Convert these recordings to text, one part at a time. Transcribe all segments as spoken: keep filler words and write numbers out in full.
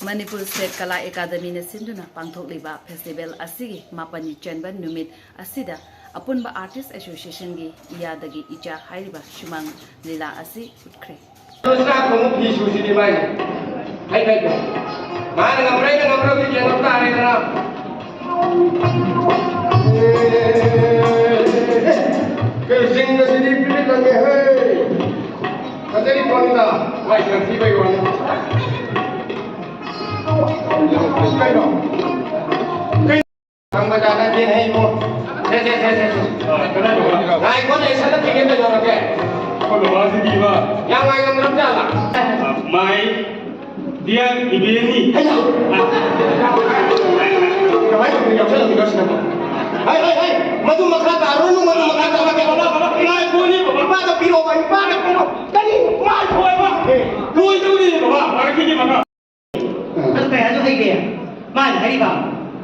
Manipur state ꯀꯂꯥ ꯑꯦꯀꯥꯗꯃꯤꯅ ꯁꯤꯟꯗꯨꯅ ꯄꯥꯡꯊꯣꯛꯂꯤꯕ festival ꯑꯁꯤꯒꯤ ꯃꯥꯄꯟꯅꯤ ꯆꯟꯕ ꯅꯨꯃꯤꯠ ꯑꯁꯤꯗ ꯑꯄꯨꯟꯕ ꯑꯥꯔꯇꯤꯁ ꯑꯦꯁꯣꯁꯤꯌꯦꯁꯟꯒꯤ ꯏꯌꯥꯗꯒꯤ ꯏꯆꯥ ꯍꯥꯏꯔꯤꯕ ꯁꯨꯃꯥꯡ ꯂꯤꯂꯥ ꯑꯁꯤ ꯎꯠꯈ꯭ꯔꯦ꯫ ꯆꯥꯛ ꯊꯣꯡꯕ ꯐꯤ ꯁꯨꯁꯤꯗꯤ ꯃꯥꯏ꯫ ꯍꯩ, ꯍꯩ, ꯍꯩ꯫ ꯃꯥꯅ ꯉꯝꯕ꯭ꯔꯥ, ꯑꯩꯅ ꯉꯝꯕ꯭ꯔꯥ, ꯍꯧꯖꯤꯛ ꯌꯦꯡꯉꯝ ꯇꯥꯔꯦꯗꯅ꯫ ꯀꯩꯅꯣ, ꯖꯤꯡꯒꯁꯤꯗꯤ ꯄꯤꯔꯤꯠ ꯂꯪꯉꯦ, ꯍꯦ꯫ ꯐꯖꯔꯤ ꯄꯣꯠꯅꯤꯗ, ꯋꯥꯏ ꯁꯪꯊꯤꯕꯩ ꯋꯥꯅꯤ꯫ ꯀꯩꯅꯣ? ꯀꯩꯅꯣ? ꯈꯪꯕ ꯖꯥꯠ ꯅꯠꯇꯦꯅꯦ, ꯏꯕꯨꯡꯉꯣ꯫ ꯁꯦ, ꯁꯦ, ꯁꯦ, ꯁꯦ, ꯁꯦ꯫ ꯉꯥꯏꯈꯣꯅꯦ, ꯁꯠꯂꯛꯈꯤꯒꯦ, ꯀꯩꯗꯧꯔꯒꯦ? ꯑꯩꯈꯣꯏ ꯕꯕꯥꯁꯤꯗꯤꯕ꯫ ꯌꯥꯝ ꯉꯥꯏ ꯉꯝꯗ꯭ꯔꯕ ꯖꯥꯠꯂ? My dear ꯏꯕꯦꯟꯅꯤ꯫ ꯍꯩꯌꯥ! ꯀꯃꯥꯏꯅ ꯇꯧꯗꯅ ꯌꯥꯎꯁꯜꯂꯝꯃꯤꯅꯣ ꯁꯤꯅꯕꯣ? ꯍꯩ, ꯍꯩ, ꯍꯩ! ꯃꯗꯨ ꯃꯈꯥ ꯇꯥꯔꯨꯔꯅꯨ, ꯃꯗꯨ ꯃꯈꯥ ꯇꯥꯔꯨꯔꯅꯨ꯫ ꯕꯕꯥ, ꯕꯕꯥ, ꯉꯥꯏꯈꯣꯅꯦ, ꯕꯕꯥ꯫ ꯏꯄꯥꯗ ꯄꯤꯔꯛꯑꯣꯕ, ꯏꯄꯥꯗ ꯄꯤꯔꯛꯑꯣ꯫ ꯀꯔꯤ? ꯉꯥꯏꯈꯣ ꯍꯥꯏꯕ꯫ ꯑꯦ꯫ ꯂꯣꯏꯗꯧꯔꯦ, ꯕꯕꯥ, ꯋꯥꯔꯤꯒꯤ ꯃꯈꯥ꯫ ꯅꯪ ꯀꯌꯥꯁꯨ ꯍꯩꯔꯦ꯫ ꯃꯥꯅ ꯍꯥꯏꯔꯤꯕ,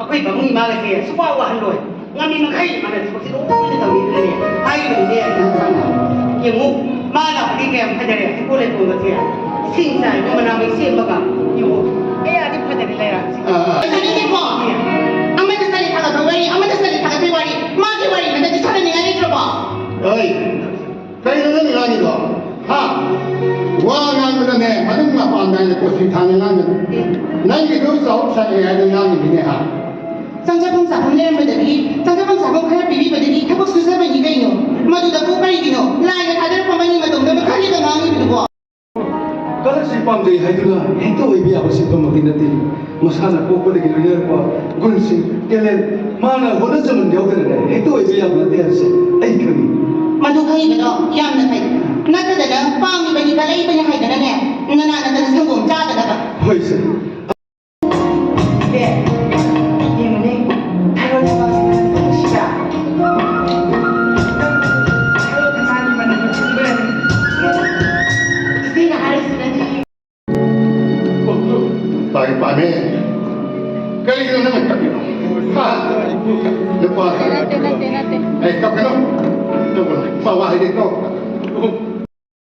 ꯑꯩꯈꯣꯏ ꯄꯥꯕꯨꯡ ꯏꯃꯥꯒꯁꯦ ꯁꯨꯡꯋꯥ ꯋꯥꯍꯜꯂꯣꯏ꯫ ꯉꯝꯃꯤ ꯃꯈꯩ ꯃꯥꯅ ꯊꯕꯛꯁꯦ ꯂꯣꯏꯅ ꯇꯧꯕꯤꯗꯅꯅꯦ꯫ ꯍꯥꯏꯔꯤꯕꯅꯤꯅꯦ, ꯅꯪ ꯈꯪꯅ꯫ ꯌꯦꯡꯉꯨ, ꯃꯥ ꯂꯥꯛꯄꯗꯤ ꯀꯌꯥꯝ ꯐꯖꯔꯦ꯫ ꯍꯩꯀꯣꯜ ꯂꯩꯀꯣꯜꯒꯁꯦ ꯏꯁꯤꯡ ꯆꯥꯏꯕ ꯃꯅꯥ ꯃꯁꯤꯡ ꯁꯦꯝꯕꯒ꯫ ꯌꯦꯡꯉꯨ, ꯀꯌꯥꯗꯤ ꯐꯖꯔꯦ ꯂꯩꯔꯥꯡꯁꯦ꯫ ꯑꯥ, ꯑꯥ꯫ ꯐꯖꯔꯤꯅꯦꯀꯣ? ꯑꯃꯗ ꯆꯠꯂꯤ ꯊꯥꯒꯠꯄ ꯋꯥꯔꯤ, ꯑꯃꯗ ꯆꯠꯂꯤ ꯊꯥꯒꯠꯄ ꯋꯥꯔꯤ꯫ ꯃꯥꯒꯤ ꯋꯥꯔꯤ ꯅꯠꯇꯗꯤ ꯁꯥꯟꯅꯅꯤꯡꯉꯥꯏ ꯂꯩꯇ꯭ꯔꯕꯣ? ꯑꯣꯏ꯫ ꯀꯩꯅꯣ ꯅꯪ ꯉꯥꯡꯉꯤꯗꯣ? ꯍꯥ? ꯋꯥ ꯉꯥꯡꯕꯗꯅꯦ, ꯃꯅꯨꯡ ꯃꯄꯥꯟ ꯅꯥꯏꯅ ꯀꯣꯆꯤ ꯊꯥꯅ ꯉꯥꯡꯒꯅꯨ꯫ ꯅꯪꯒꯤꯗꯨ ꯆꯥꯎ ꯁꯥꯏ ꯍꯥꯏꯅ ꯉꯥꯡꯉꯤꯅꯤꯅꯦ, ꯍꯥ? ꯆꯪꯖꯐꯝ ꯆꯥꯐꯝ ꯂꯩꯔꯝꯕꯗꯒꯤ, ꯆꯪꯖꯐꯝ ꯆꯥꯐꯝ ꯈꯔ ꯄꯤꯕꯤꯕꯗꯒꯤ ꯊꯕꯛ ꯁꯨꯖꯕꯅꯤ ꯀꯩꯅꯣ꯫ ꯃꯗꯨꯗꯕꯨ ꯀꯔꯤꯒꯤꯅꯣ? ꯂꯥꯏꯅ ꯊꯥꯗꯔꯛꯄ ꯃꯅꯤ ꯃꯇꯣꯝꯗ ꯃꯈꯥ ꯂꯦꯞꯅ ꯉꯥꯡꯉꯤꯕꯗꯨꯕꯣ? ꯀꯂꯥꯁꯤ ꯄꯥꯝꯖꯩ ꯍꯥꯏꯗꯨꯅ ꯍꯦꯛꯇ ꯑꯣꯏꯕ ꯌꯥꯕ ꯁꯤꯟꯐꯝꯃꯛꯇꯤ ꯅꯠꯇꯦ꯫ ꯃꯁꯥꯅ ꯄꯣꯛꯄꯗꯒꯤ ꯂꯣꯏꯅꯔꯛꯄ ꯒꯨꯟꯁꯤꯡ, ꯇꯦꯂꯦꯟ, ꯃꯥꯅ ꯍꯣꯠꯅꯖꯃꯟ ꯌꯥꯎꯗꯅꯅꯦ ꯍꯦꯛꯇ ꯑꯣꯏꯕ ꯌꯥꯕ ꯅꯠꯇꯦ ꯍꯥꯏꯕꯁꯦ ꯑꯩ ꯈꯪꯉꯤ꯫ ꯃꯗꯨ ꯈꯪꯉꯤꯕꯗꯣ ꯌꯥꯝꯅ ꯐꯩ꯫ ꯅꯠꯇꯗꯅ ꯄꯥꯝꯃꯤꯕꯅꯤ, ꯀꯜꯂꯛꯏꯕꯅꯤ ꯍꯥꯏꯗꯅꯅꯦ, ꯅꯅꯥ ꯅꯠꯇꯅ ꯁꯪꯒꯣꯝ ꯆꯥꯗꯅꯕ꯫ ꯍꯣꯏ ꯁꯦ꯫ ꯏꯕꯦ, ꯌꯦꯡꯉꯨꯅꯦ, ꯊꯔꯣ ꯂꯩꯕꯥꯛꯁꯤꯅ ꯅꯨꯡꯁꯤꯕ꯭ꯔꯥ? ꯊꯔꯣ ꯊꯝꯕꯥꯜꯒꯤ ꯃꯅꯝꯅ ꯊꯨꯝꯕ꯭ꯔꯥ? ꯏꯆꯦꯅ ꯍꯥꯏꯔꯤꯁꯤꯅꯗꯤ꯫ ꯄꯥꯝꯃꯦ, ꯄꯥꯝꯃꯦ꯫ ꯀꯔꯤꯒꯤꯅꯣ ꯅꯪꯅ ꯀꯞꯄꯤꯗꯣ? ꯍꯥ? ꯅꯨꯄꯥ ꯅꯠꯇꯦ, ꯅꯠꯇꯦ, ꯅꯠꯇꯦ꯫ ꯑꯩ ꯀꯞꯀꯅꯨ꯫ ꯅꯨꯄꯥ ꯋꯥ ꯍꯥꯏꯗꯦꯀꯣ꯫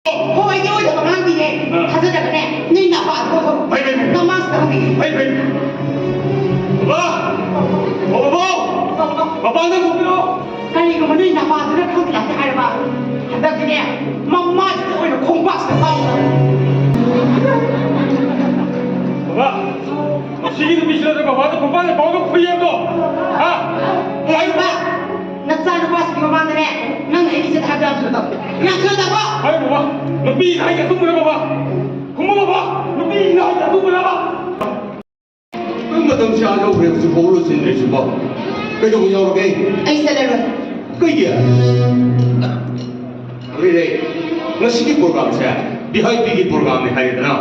ꯍꯣꯏ, ꯑꯩꯗꯤ ꯑꯣꯏꯗꯕ ꯉꯥꯡꯗꯤꯌꯦ꯫ ꯑꯥ꯫ ꯊꯥꯖꯗꯕꯅꯦ꯫ ꯅꯣꯏ ꯅꯄꯥꯗꯣ ꯐꯩ, ꯐꯩ, ꯐꯩ꯫ ꯅꯃꯥꯁꯨ ꯇꯧꯕꯤꯒꯦ꯫ ꯐꯩ, ꯐꯩ꯫ ꯕꯕꯥ! ꯑꯣ, ꯕꯕꯥ! ꯃꯄꯥꯟꯗ ꯊꯣꯛꯄꯤꯔꯣ꯫ ꯀꯔꯤꯒꯨꯝꯕ ꯅꯣꯏ ꯅꯄꯥꯗꯨꯅ ꯈꯪꯗꯦ ꯍꯥꯏꯔꯕ, ꯍꯟꯗꯛꯇꯤꯅꯦ, ꯃꯃꯥꯁꯤꯗ ꯑꯣꯏꯅ ꯈꯣꯡꯄꯥꯛꯁꯤꯗ ꯐꯥꯎ꯫ ꯕꯕꯥ! ꯃꯁꯤꯒꯤ ꯅꯨꯄꯤꯁꯤꯅ ꯕꯕꯥꯗ ꯈꯣꯡꯄꯥꯛꯅ ꯀꯥꯎꯗ ꯐꯨꯏ ꯍꯥꯏꯕꯗꯣ? ꯍꯥ? ꯍꯦ, ꯏꯃꯥ! ꯅꯆꯥꯅꯨꯄꯥꯁꯤꯒꯤ ꯃꯃꯥꯡꯗꯅꯦ, ꯅꯪꯅ ꯑꯩꯒꯤ ꯏꯆꯦꯗ ꯍꯥꯏꯕ ꯌꯥꯗ꯭ꯔꯣ? ꯌꯥꯗ꯭ꯔꯣ, ꯇꯥꯃꯣ? ꯍꯥꯏ ꯕꯕꯥ, ꯅꯨꯄꯤ ꯍꯥꯏꯁꯦ ꯑꯆꯨꯝꯕꯔ ꯕꯕꯥ? ꯈꯨꯝꯃꯨ ꯕꯕꯥ, ꯅꯨꯄꯤ ꯍꯥꯏꯁꯦ ꯑꯆꯨꯝꯕꯔꯕ? ꯅꯪ ꯃꯇꯝꯁꯦ ꯑꯥ ꯌꯧꯈ꯭ꯔꯦ, ꯍꯧꯖꯤꯛ ꯐꯥꯎ ꯂꯣꯏꯁꯤꯟꯗ꯭ꯔꯤꯁꯤꯕꯣ? ꯀꯩꯗꯧꯕ ꯌꯥꯎꯔꯒꯦ? ꯑꯩ ꯆꯠꯂꯔꯣꯏ꯫ ꯀꯩꯒꯤ? ꯂꯣꯏꯔꯦ꯫ ꯉꯁꯤꯒꯤ ꯄ꯭ꯔꯣꯒ꯭ꯔꯥꯝꯁꯦ ꯚꯤ ꯑꯥꯏ ꯄꯤꯒꯤ ꯄ꯭ꯔꯣꯒ꯭ꯔꯥꯝꯅꯤ ꯍꯥꯏꯔꯦꯗꯅ꯫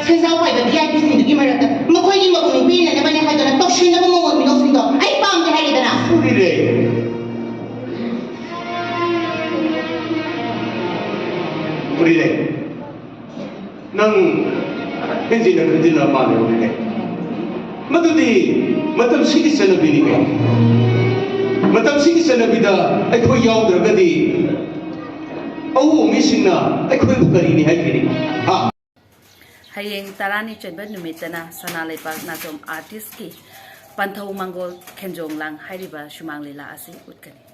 ꯁꯦꯟꯖꯥꯎ ꯄꯥꯏꯕ ꯚꯤ ꯑꯥꯏ ꯄꯤꯁꯤꯡꯗꯨꯒꯤ ꯃꯔꯛꯇ ꯃꯈꯣꯏꯒꯤ ꯃꯕꯨꯛꯅꯤꯡ ꯄꯦꯟꯅꯅꯕꯅꯦ ꯍꯥꯏꯗꯨꯅ ꯇꯧꯁꯤꯟꯅꯕ ꯃꯑꯣꯡ ꯃꯤꯅꯧꯁꯤꯡꯗꯣ ꯑꯩ ꯄꯥꯝꯗꯦ ꯍꯥꯏꯔꯦꯗꯅ꯫ ꯁꯨꯔꯤꯔꯦ꯫ ꯁꯨꯔꯤꯔꯦ꯫ ꯅꯪ ꯍꯦꯟꯖꯤꯟꯅ ꯈꯟꯖꯤꯟꯅ ꯃꯥꯜꯂꯦ ꯍꯧꯖꯤꯛꯇꯤ꯫ ꯃꯗꯨꯗꯤ ꯃꯇꯝꯁꯤꯒꯤ ꯆꯠꯅꯕꯤꯅꯤ ꯀꯩꯅꯣ꯫ ꯃꯇꯝꯁꯤꯒꯤ ꯆꯠꯅꯕꯤꯗ ꯑꯩꯈꯣꯏ ꯌꯥꯎꯗ꯭ꯔꯒꯗꯤ ꯑꯎꯕ ꯃꯤꯁꯤꯡꯅ ꯑꯩꯈꯣꯏꯕꯨ ꯀꯔꯤꯅꯤ ꯍꯥꯏꯒꯅꯤ? ꯍꯥ? ꯍꯌꯦꯡ ꯇꯔꯥꯅꯤ ꯆꯟꯕ ꯅꯨꯃꯤꯠꯇꯅ ꯁꯅꯥ ꯂꯩꯕꯥꯛ ꯅꯥꯆꯣꯝ ꯑꯥꯔꯇꯤꯁꯀꯤ ꯄꯟꯊꯧ ꯃꯪꯒꯣꯜ ꯈꯦꯟꯖꯣꯡ ꯂꯥꯡ ꯍꯥꯏꯔꯤꯕ ꯁꯨꯃꯥꯡ ꯂꯤꯂꯥ ꯑꯁꯤ ꯎꯠꯀꯅꯤ꯫